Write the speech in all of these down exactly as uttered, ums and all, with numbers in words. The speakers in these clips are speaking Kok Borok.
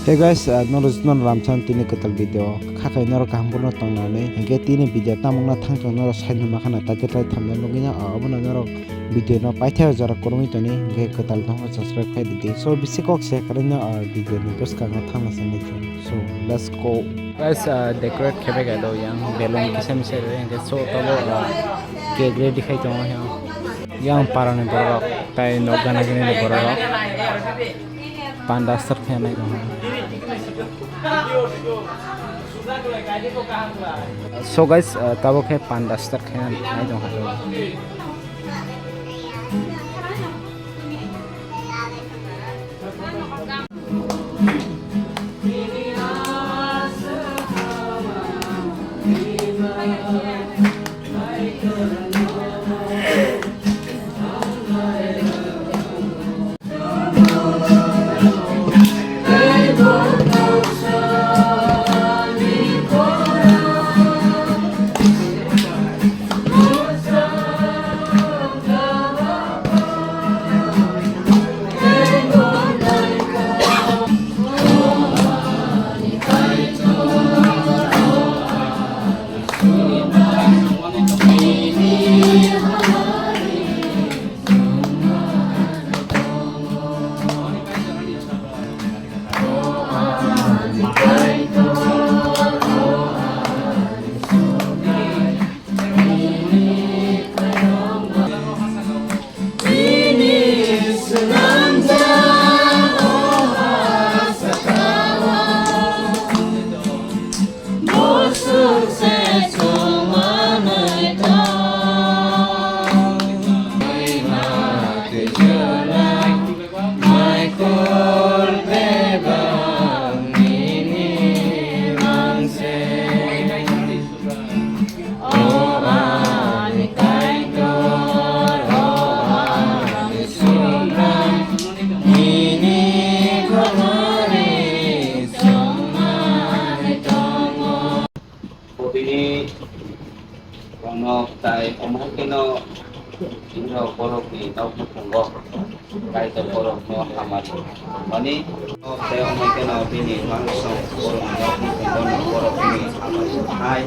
Hey guys, ah, norok jotono lamsano tini kwtal video khakhai norok kaham borokno tongnani. Hinkhe tini video tamungna thangthang norok saino makhana, taikhe tai thamnail nugwino, ah, obono norok video no paithak jora kwrwngwi toni, hinkhe kwtal tongma subscribe khai di. So bisi kok se kwrwino, ah, video ni bwskango thangna sani. So let's go. Guys, ah, decorate khebai kha do yang balloon kisa misa rw hinkhe so tabo, ah, cake ready khai tongo yang parani borok tai nok gana gini borok. Panda start khe nai tongkha. So guys, uh, tabuk khe panda start khe nai tongkha. Bini bono tai omo keno inro borokni nok nukhungo Kaitor borokno hamari mani. Tai omo keno bini mangsong borokni nok nukhungo borokni hamari hai.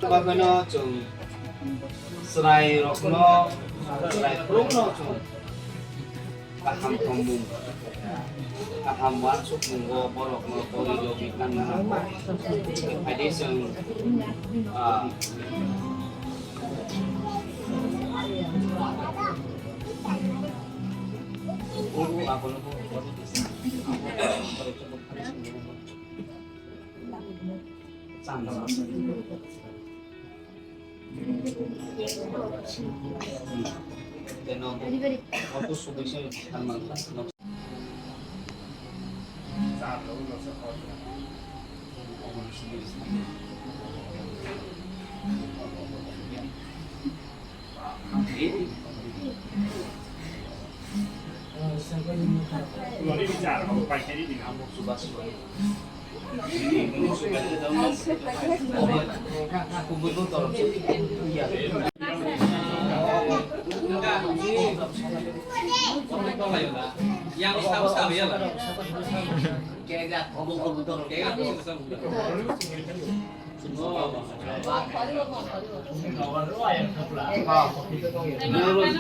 Baphano chwng chwrairokno, chwrai phurukno chwng kaham tongmung, kaham uansukmungo borokno torwi logi tangna nango. Haide chwng, ah,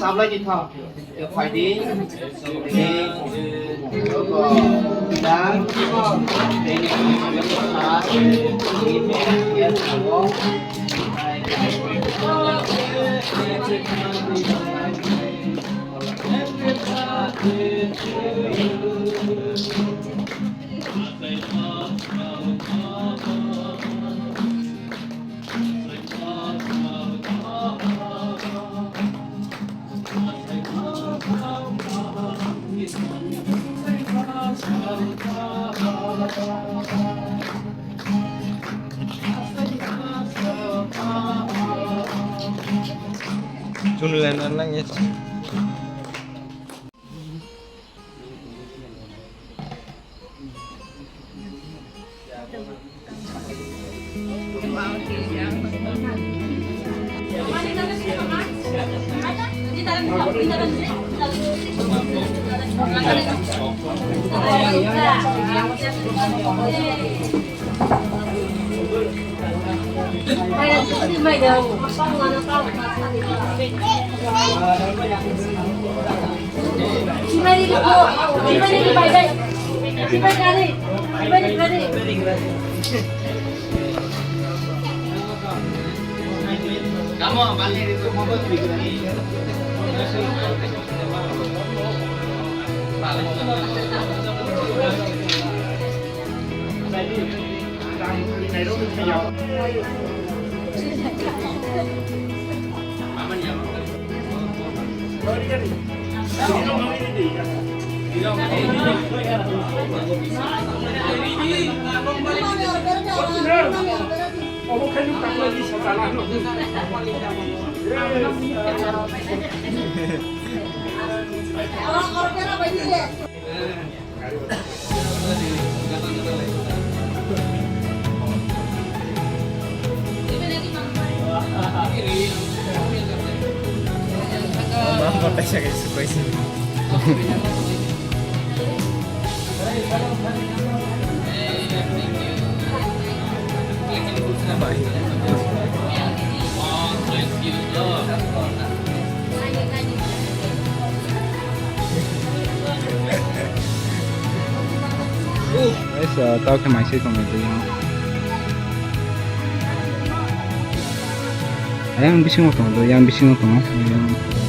Chaplai di tha. Phai di. Di. Joko. Pidang. Tei ni. Chunle nan lang ye. Guys, uh, tao khe mai se tongo twi. Ayang bisingo tongo, yang bisingo tongo.